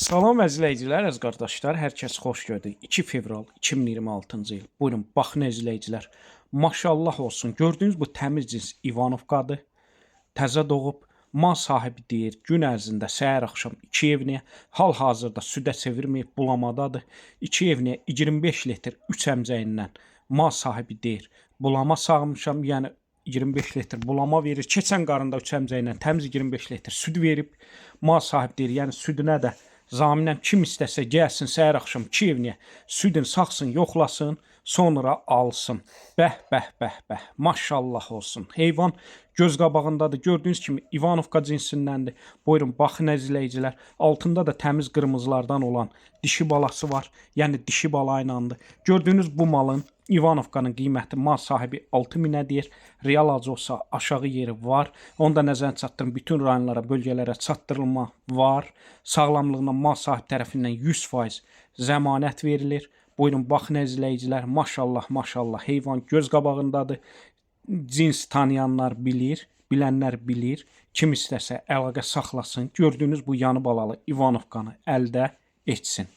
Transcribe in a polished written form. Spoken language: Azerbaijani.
Salam əzizləyicilər, əziz qardaşlar, hər kəs xoş gördük. 2 fevral 2026-cı il. Buyurun, baxın əzizləyicilər. Maşallah olsun. Gördüyünüz bu təmiz cins İvanovkadır. Təzə doğub. Mal sahibi deyir, gün ərzində səhər axşam 2 evniyə, hal-hazırda südə çevirməyib, bulamadadır. 2 evniyə 25 litr 3 əmcəyindən mal sahibi deyir, bulama sağmışam, yəni 25 litr bulama verir. Keçən qarında 3 əmcəklə təmiz 25 litr süd verib. Mal sahibi deyir, yəni südünə də zaminəm, kim istəsə gəlsin səhər axşam 2 evniyə südün saxsın, yoxlasın, sonra alsın. Bəh, bəh, bəh, bəh. Maşallah olsun. Heyvan göz qabağındadır. Gördüyünüz kimi İvanovka cinsindəndir. Buyurun, baxın əzizləyicilər. Altında da təmiz qırmızılardan olan dişi balası var. Yəni dişi bala ilandır. Gördüyünüz bu malın İvanovkanın qiyməti mal sahibi 6000-ə deyir. Real alıcı olsa aşağı yeri var. Onu da nəzərə çatdırın. Bütün rayonlara, bölgələrə çatdırılma var. Sağlamlığına mal sahibi tərəfindən 100% zəmanət verilir. Buyurun, baxın əzizləyicilər. Maşallah, maşallah. Heyvan göz qabağındadır. Cins tanıyanlar bilir, bilənlər bilir. Kim istəsə əlaqə saxlasın. Gördüyünüz bu yanı balalı İvanovkanı əldə etsin.